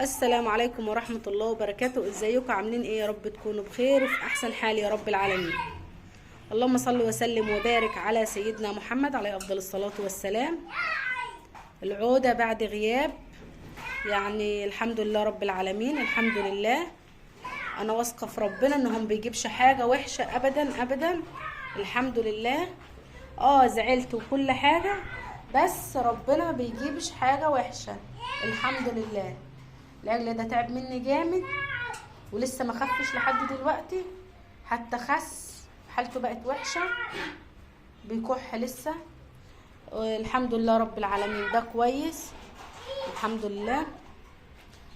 السلام عليكم ورحمة الله وبركاته. ازيكم عاملين ايه؟ يا رب تكونوا بخير وفي احسن حال يا رب العالمين. اللهم صل وسلم وبارك على سيدنا محمد عليه افضل الصلاة والسلام. العودة بعد غياب، يعني الحمد لله رب العالمين، الحمد لله. انا واثقة في ربنا انه ما بيجيبش حاجة وحشة ابدا ابدا، الحمد لله. زعلت وكل حاجة، بس ربنا بيجيبش حاجة وحشة، الحمد لله. العجل ده تعب مني جامد ولسه ما خفش لحد دلوقتي، حتى خس، حالته بقت وحشة، بيكح لسه. الحمد لله رب العالمين، ده كويس الحمد لله،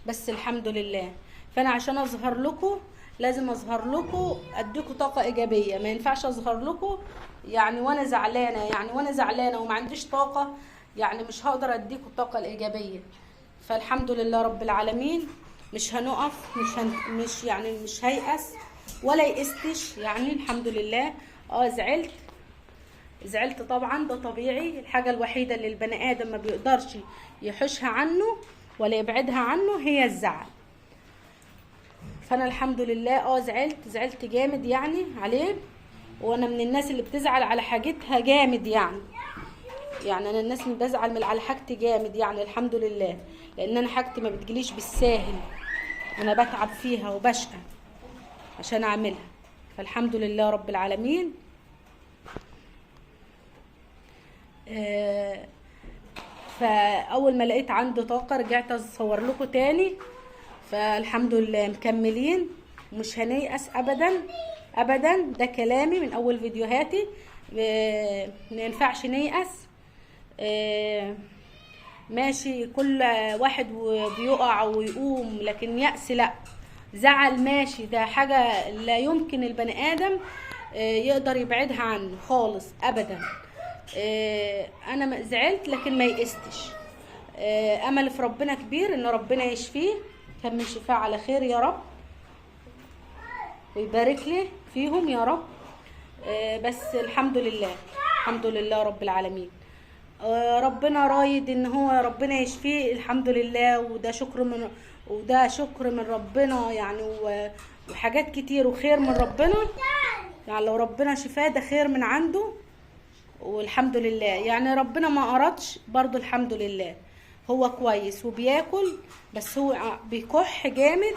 بس الحمد لله. فانا عشان اظهر لكم لازم اظهر لكم، اديكم طاقة ايجابية، ما ينفعش اظهر لكم يعني وانا زعلانة، يعني وانا زعلانة وما عنديش طاقة، يعني مش هقدر اديكم الطاقة الايجابية. فالحمد لله رب العالمين، مش هنقف، مش يعني مش هيأس ولا يئستش، يعني الحمد لله. زعلت طبعا، ده طبيعي. الحاجة الوحيدة اللي البني آدم ما بيقدرش يحوشها عنه ولا يبعدها عنه هي الزعل. فأنا الحمد لله زعلت جامد يعني عليه، وأنا من الناس اللي بتزعل على حاجتها جامد، يعني أنا الناس اللي بزعل من على حاجتي جامد، يعني الحمد لله، لأن أنا حاجتي ما بتجيليش بالساهل، أنا بتعب فيها وبشقى عشان أعملها. فالحمد لله رب العالمين. فأول ما لقيت عنده طاقة رجعت أصور لكم تاني. فالحمد لله مكملين، مش هنيأس أبدا أبدا، ده كلامي من أول فيديوهاتي، ما ينفعش نيأس. ماشي، كل واحد بيقع ويقوم، لكن يأس لا. زعل ماشي، ده حاجة لا يمكن البني آدم يقدر يبعدها عنه خالص أبدا. أنا زعلت لكن ما يئستش، أمل في ربنا كبير إن ربنا يشفيه، كمل شفاء على خير يا رب، ويبارك لي فيهم يا رب. بس الحمد لله، الحمد لله رب العالمين. ربنا رايد ان هو ربنا يشفيه، الحمد لله. وده شكر من ربنا يعني، وحاجات كتير وخير من ربنا، يعني لو ربنا شفاه ده خير من عنده، والحمد لله. يعني ربنا ما أردش برضو، الحمد لله هو كويس وبياكل، بس هو بيكح جامد،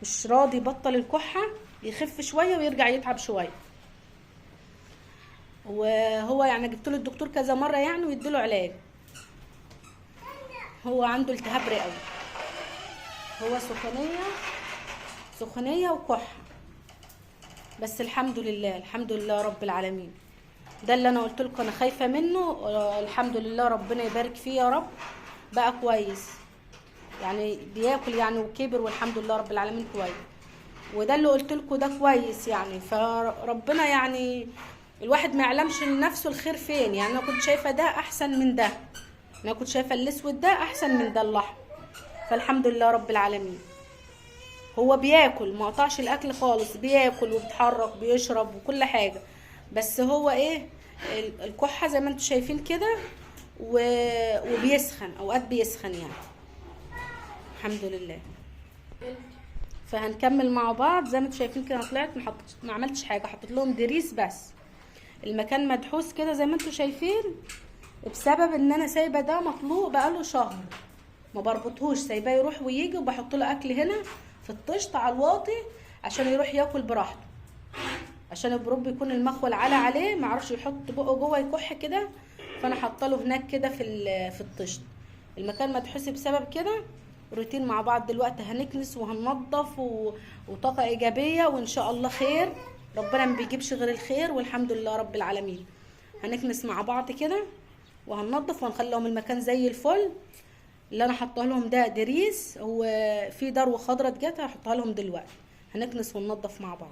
مش راضي يبطل الكحة، يخف شوية ويرجع يتعب شوية. وهو يعني جبت له الدكتور كذا مرة يعني ويديله علاج. هو عنده التهاب رئوي، هو سخونية وكحة، بس الحمد لله، الحمد لله رب العالمين. ده اللي انا قلت لكم انا خايفة منه، الحمد لله ربنا يبارك فيه يا رب، بقى كويس يعني، بياكل يعني وكبر، والحمد لله رب العالمين كويس. وده اللي قلت لكم ده كويس يعني. فربنا يعني الواحد ما يعلمش لنفسه الخير فين، يعني انا كنت شايفه ده احسن من ده، انا كنت شايفه الاسود ده احسن من ده الاحمر. فالحمد لله رب العالمين. هو بياكل، ما قطعش الاكل خالص، بياكل وبيتحرك بيشرب وكل حاجة، بس هو ايه الكحه زي ما انتم شايفين كده، وبيسخن اوقات، بيسخن يعني، الحمد لله. فهنكمل مع بعض زي ما انتم شايفين كده. طلعت ما عملتش حاجة، حطيت لهم دريس بس، المكان مدحوس كده زي ما انتم شايفين، بسبب ان انا سايبه ده مطلوق بقاله شهر، ما بربطهوش، سايباه يروح ويجي، وبحط له اكل هنا في الطشت على الواطي عشان يروح ياكل براحته، عشان البروب يكون المخول عالي عليه، ما عرفش يحط بقه جوه يكح كده، فانا حاطه له هناك كده في الطشت. المكان مدحوس بسبب كده. روتين مع بعض دلوقتي، هنكنس وهننضف وطاقة ايجابية، وان شاء الله خير، ربنا ما بيجيبش غير الخير، والحمد لله رب العالمين. هنكنس مع بعض كده وهننضف وهنخلي لهم المكان زي الفل. اللي انا حاطه لهم ده دريس، هو في دروه خضرة جت هحطها لهم دلوقتي. هنكنس وننضف مع بعض.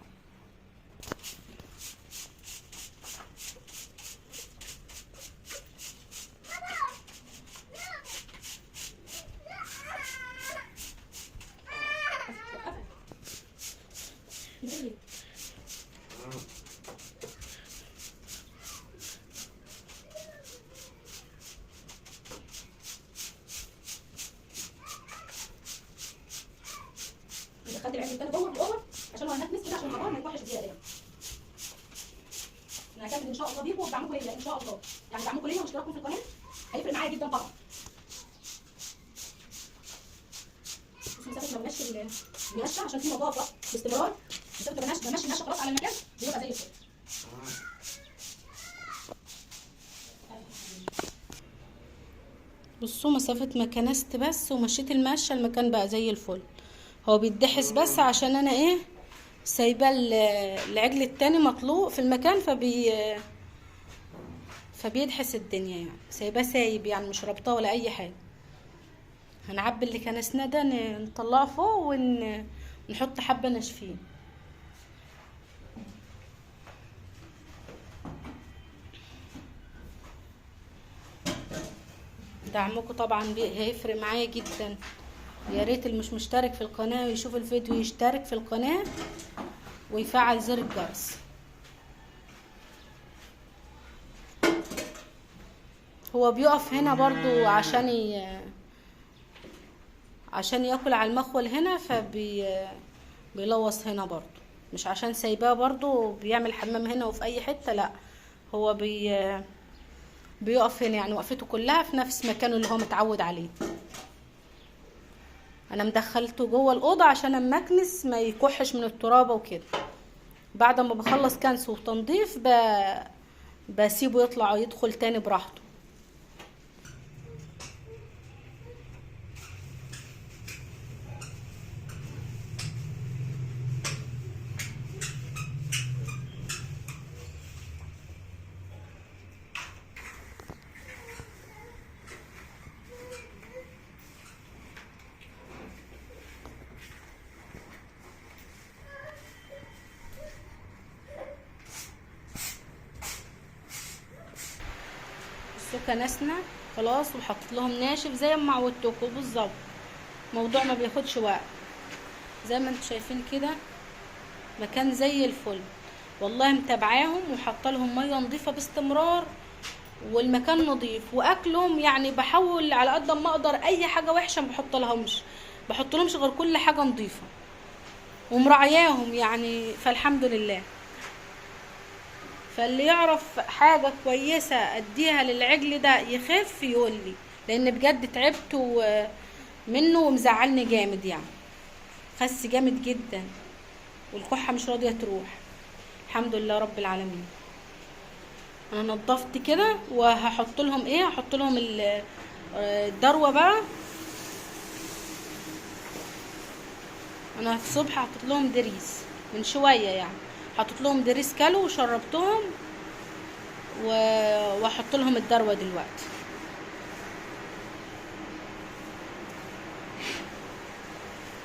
التاني جوه في الاوضة عشان هو هناك كده، عشان الغبار ما يكحش زيادة يعني. انا هكمل ان شاء الله بيكم وبدعمكم ليا ان شاء الله، يعني دعمكم ليا واشتراككم في القناة هيفرق معايا جدا طبعا. بس مسافة ما بمشي المقشه عشان في نظافة باستمرار، مسافة ما بمشي المقشه خلاص على المكان بيبقى زي الفل. بصوا مسافة ما كنست بس ومشيت المقشه المكان بقى زي الفل. هو بيتدحس بس عشان انا ايه سايبه العجل التاني مطلوق في المكان، فبيدحس الدنيا يعني، سايباه سايب يعني، مش رابطاه ولا اي حاجة. هنعبي اللي كنسناه ده نطلعه فوق ونحط حبه ناشفين. دعمكم طبعا هيفرق معايا جدا. يا ريت اللي مش مشترك في القناة ويشوف الفيديو يشترك في القناة ويفعل زر الجرس. هو بيقف هنا برضو عشان ياكل على المخول هنا، بيلوص هنا برضو، مش عشان سايباه برضو بيعمل حمام هنا وفي اي حتة، لا هو بيقف هنا يعني، وقفته كلها في نفس مكانه اللي هو متعود عليه. انا مدخلته جوه الاوضة عشان اما اكنس ما يكحش من الترابه وكده. بعد ما بخلص كنس وتنظيف بسيبه يطلع ويدخل تاني براحته. كنسنا خلاص وحطيت لهم ناشف زي ما عودتكم بالظبط، الموضوع ما بياخدش وقت زي ما انتم شايفين كده، مكان زي الفل والله. متابعاهم وحاطه لهم مية نظيفة باستمرار، والمكان نظيف، واكلهم يعني بحاول على قد ما اقدر اي حاجة وحشة ما بحط لهمش، بحط لهمش غير كل حاجة نظيفة، ومراعياهم يعني، فالحمد لله. فاللي يعرف حاجة كويسة اديها للعجل ده يخف يقول لي، لان بجد تعبت منه ومزعلني جامد يعني، خس جامد جدا والكحة مش راضية تروح. الحمد لله رب العالمين. انا نظفت كده وهحط لهم ايه، هحط لهم الدروة بقى. انا في الصبح حطيت لهم دريس من شوية يعني، حطيت لهم دريس كلو وشربتهم، واحط لهم الدروه دلوقتي.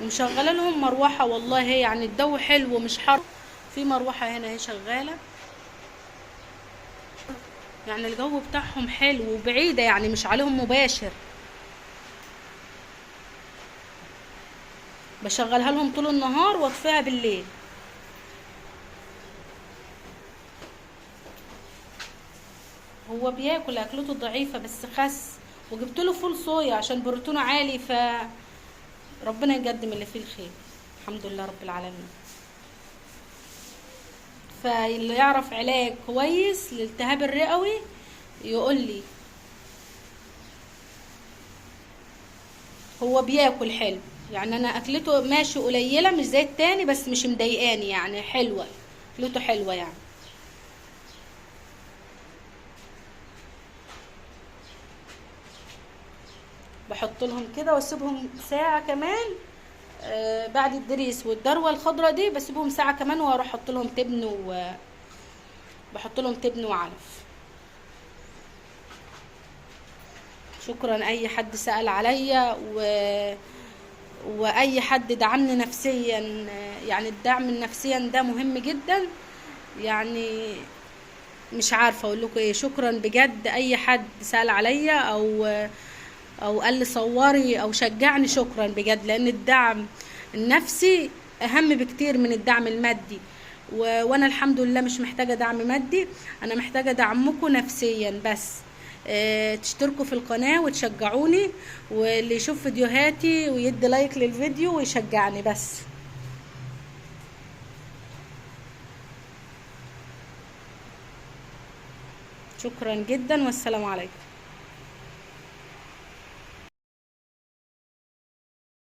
ومشغله لهم مروحة والله، يعني الجو حلو ومش حر، في مروحة هنا اهي شغالة يعني، الجو بتاعهم حلو وبعيدة يعني مش عليهم مباشر. بشغلها لهم طول النهار واطفيها بالليل. هو بياكل اكلته ضعيفة بس خس، وجبت له فول صويا عشان بروتينه عالي، ف ربنا يقدم اللي فيه الخير، الحمد لله رب العالمين. فاللي يعرف علاج كويس للالتهاب الرئوي يقول لي. هو بياكل حلو يعني، انا اكلته ماشي قليله مش زي التاني، بس مش مضايقاني يعني، حلوة اكلته حلوة يعني. بحط لهم كده واسيبهم ساعة كمان، بعد الدريس والدروه الخضراء دي بسيبهم ساعة كمان، واروح احط لهم تبن بحط لهم تبن وعلف. شكرا اي حد سأل عليا واي حد دعمني نفسيا، يعني الدعم النفسيا ده مهم جدا يعني، مش عارفه اقول لكم ايه. شكرا بجد اي حد سأل عليا او قال لي صوري او شجعني، شكرا بجد، لان الدعم النفسي اهم بكتير من الدعم المادي. وانا الحمد لله مش محتاجه دعم مادي، انا محتاجه دعمكم نفسيا بس. تشتركوا في القناة وتشجعوني، واللي يشوف فيديوهاتي ويدي لايك للفيديو ويشجعني بس. شكرا جدا والسلام عليكم.